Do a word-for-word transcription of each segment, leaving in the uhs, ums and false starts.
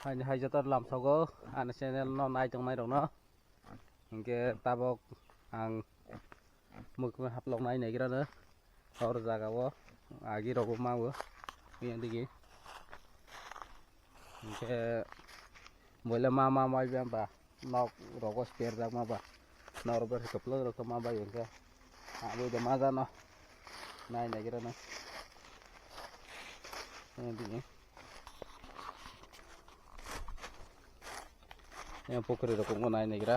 Ani hai joto lamsogo ani channel no nai tongnai rokno. Hinkhe tabok ang mukung haplok nai naigrano hor jaga o agi rogo mawo yang digi. Hinkhe boile ma ma mai ba ba nok rogo sper jak ma ba nok rogo sper rok ma ba hinkhe abo de ma jano nai naigrano yang digi. Yang pukri rok nai naigra.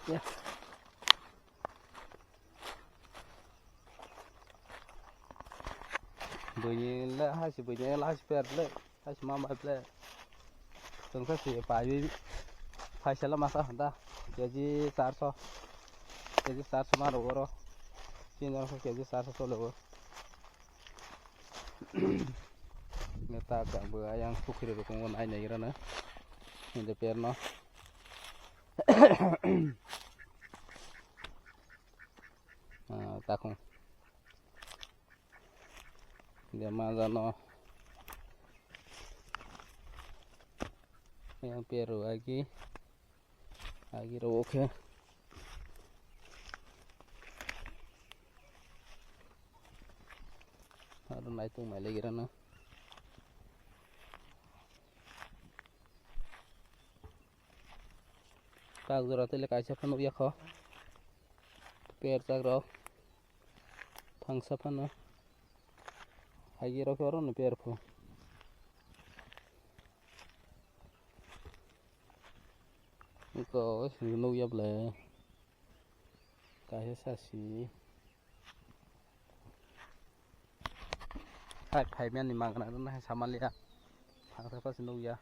Ya. Buini le hasi buini le hasi per le hasi mama le. Tungsa si pai phaisa la masa handa. Keji charso. Keji charso ma rogoro. Tin jar keji charso solo. Neta ka bo ayang pukri rok nai naigra na. Inde perno. Ah, takung. Dia maza no. Yang peru agi. Agi ro oke. Aro naitung mai lagi rana. Kak jora tele kaisa phano yakho. Per chak rok. Thangsa phano. Hagi rok oro no per pho. Iko nukya ble. Kaisa sasi. Hai phai mani mangna rwna hai samaliya. Thangsa phasi nukya.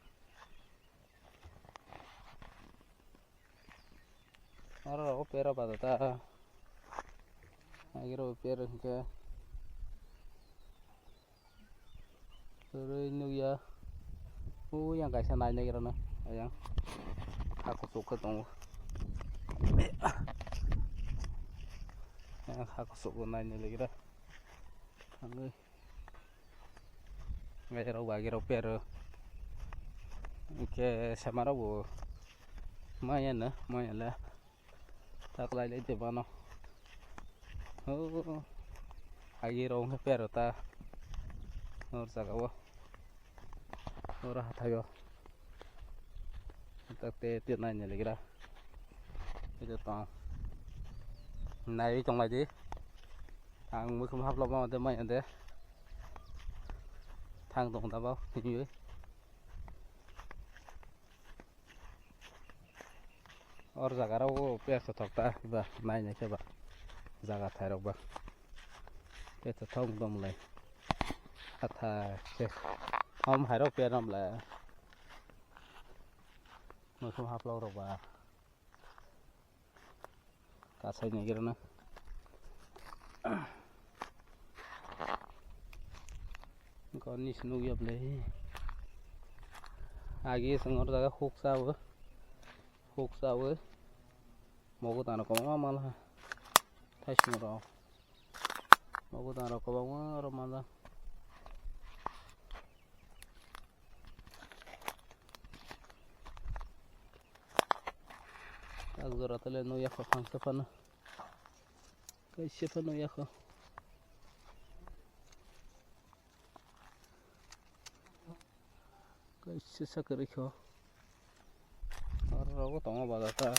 Oro rogo pera bada ta. Agiro pera hingke. Rwi nukya. O yang kaisa nai nai rana. Ayang. Ha kuchuk khe tongo. Ayang ha kuchuk bo nai nai legra. Thangwi. Gairok bagirok pero. Hingke semarok bo. Maya no, maya le. Taklai lai de mano. O, agi rok wngkha pero ta. Nor jaga o. Oro hathai o. Tak te te nai nai legra. Ito tong. Nai tong lai di. Ang mukhum haplo ma de mai ande. Thang tong da ba. Or jaga rok o pes thok ta ba nai nai khe ba jaga thai rok ba pes thok dom lai atha khe hom hai rok pe rom lai mukhum haplok rok ba kasai nai gira na. Goni se nukya ble. Agi sengor jaga huk sawo. Huk sawo. Mogo tano koma mala. Thaisung rok. Mogo tano koma oro mala. Tak jora tele nukya kho phangsa phano. Kaisa phano yakho. Kaisa sakari kho. Oro rogo tongo bada ta.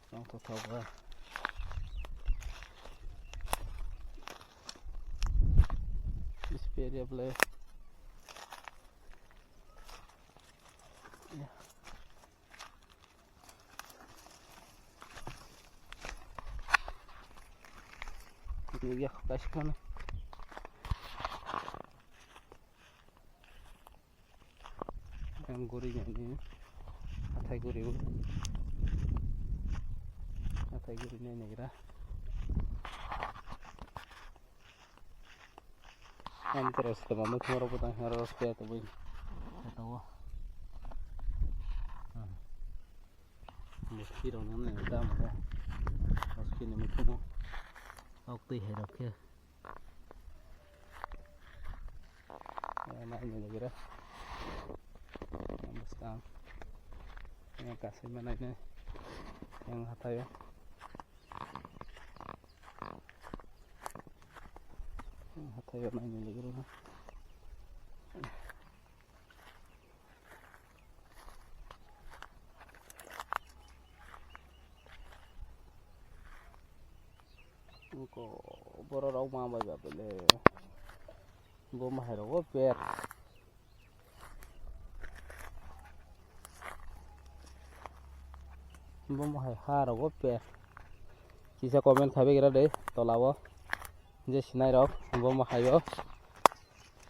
Tong to thok ba. Spare ya ble. Nukya kaisa phano. Ang guri nani hathai guri o. Hathai guri nai nagra. Ang terus ke mama thumaro butang haro spare to bui. Tawo. Muski rok nang nang dam ko. Muski ni mukumo. Ok twi hai rok khe. Naini nagira. Bwskang. Yang kasai manai ne. Yang hatayo. Yang hatayo naini nagira. Ko borok rok ma bai ba bele. Bo ma hai rogo per. Bo ma hai ha rogo per. Kisa comment khai bai gra de tola o. Je sinai rok bo ma hai o.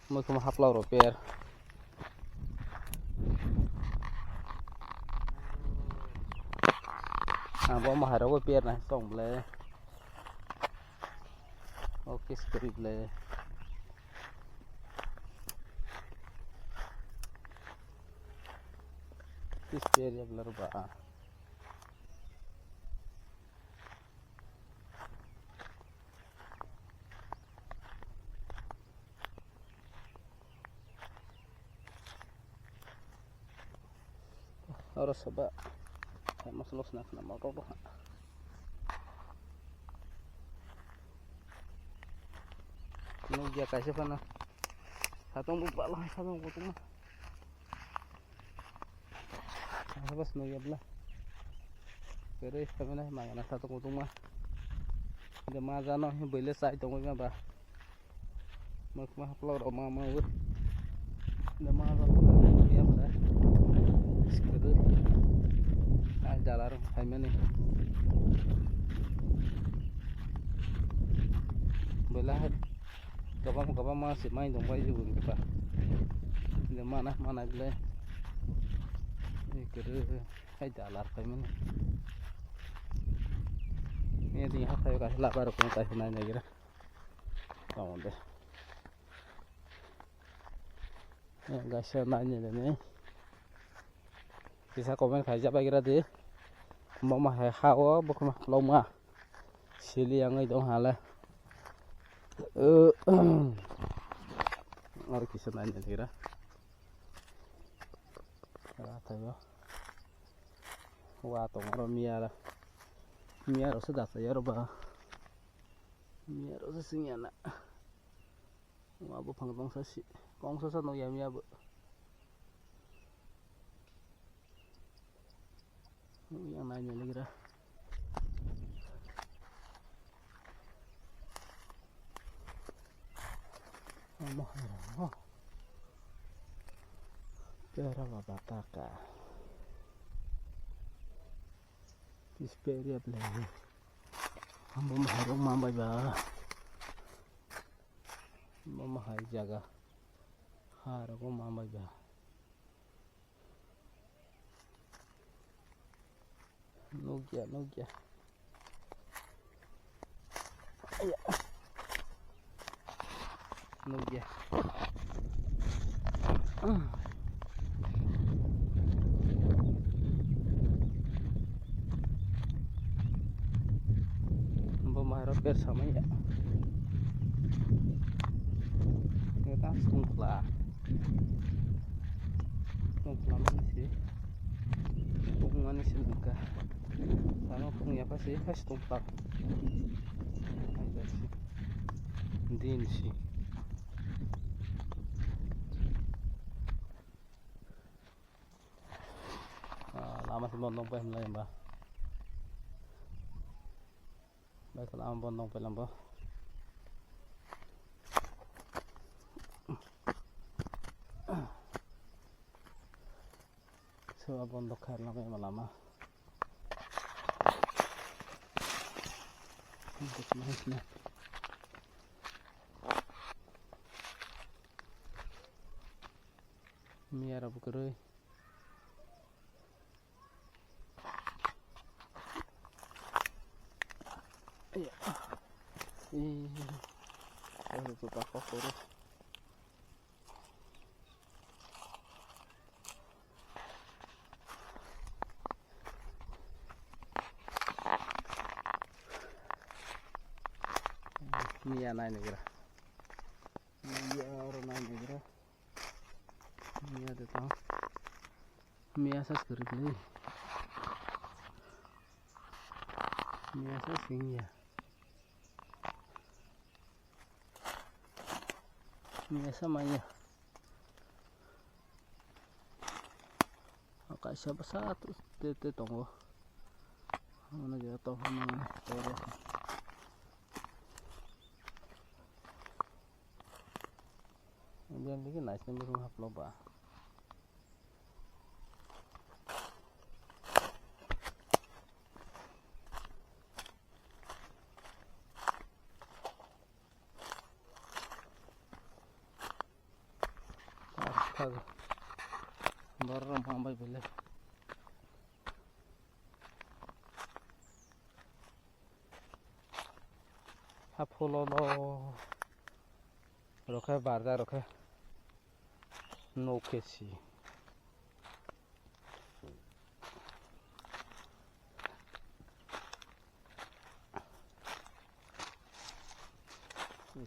Mui kuma haplok rok per. Ang bo ma hai rogo per na song ble. Okay, skori ble. Kis per ya ble ba. Oro soba. Hai masuk los nak nama kok ha. Nukya kaisa phano. Satong bu palo, satong bu tuma. Apa sih nukya bela? Kere sampai nai mangana satong bu tuma. Dia maja no beli sai tong ba. Mak ma haplok rok ma ma wi. Da ma ba ya ba. Skadu. Ai dalar hai mani. Bela hai. Gabam gabam ma si mai dong bai ju ba. Da mana mana ble. Skadu. Hai dalar hai mani. Ini di hatai ka labar ko ka nai nai gira. Tamo de. Gaisa naini de ni. Kisa comment khai jaba gira di. Mama hai ha o bukma loma. Sili yang ai dong hale. Aro kisa naini de gira. Ra thayo. Wa tong aro miya ra. Miya ro se da thayo ro ba. Miya ro se sing ya na. Wa buphang tongsa si, kongsa sa nukya miya bo. Yang naini ligra. Omo hai rw. Kera baba taka. Isperia play. Ambo maharok mambai ba. Mama hai jaga. Harok mambai ba. Nukya, nukya. Aya. Nukya. Bo maharok ber samaya. Kita sungkla. Tongklamani se. Tongmani se nangkha. Ano tongya pha se, hai se tongkha. Din si. Ah, lama se mon nong pai hwnlai hwnba. Bai khe lama bondong pailambo. Seba bondok khairok lama lama. Miya rok kwrwi. Iya. Ih. Aduh, tuh, tak kok, terus. Miya nai nagra. Miya oro nai nagra. Miya de tong. Miya sa skori kli. Miya sa sing ya. Miya sa maya. Kaisa bwsa te, te tongo. Ano je to hwnwi toro. Indian digi nice nang bwswng haplo ba. Borok rok hambai belai. Ha phulo no rokhe barja rokhe no kesi.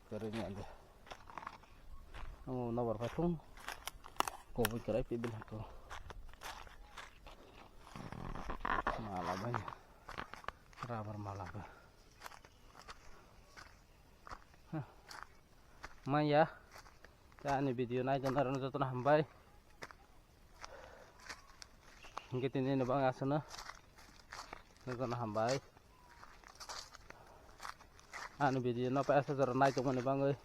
Kare ni ande. Amo nabar patung. Kobo kare pibil hako. Mala bai. Rabar mala bai. Maya, ta ani video nai tongnai rok jotono hambai. Hingke tini ni bang aswkno jotono hambai. Ani video no paisa jora nai tongmani bangwi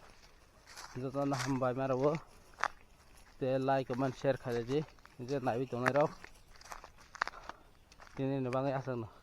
jotono hambai ma rwo. Te like, comment, share khaidi je naiwi tongnai rok. Tini ni bangwi aswkno.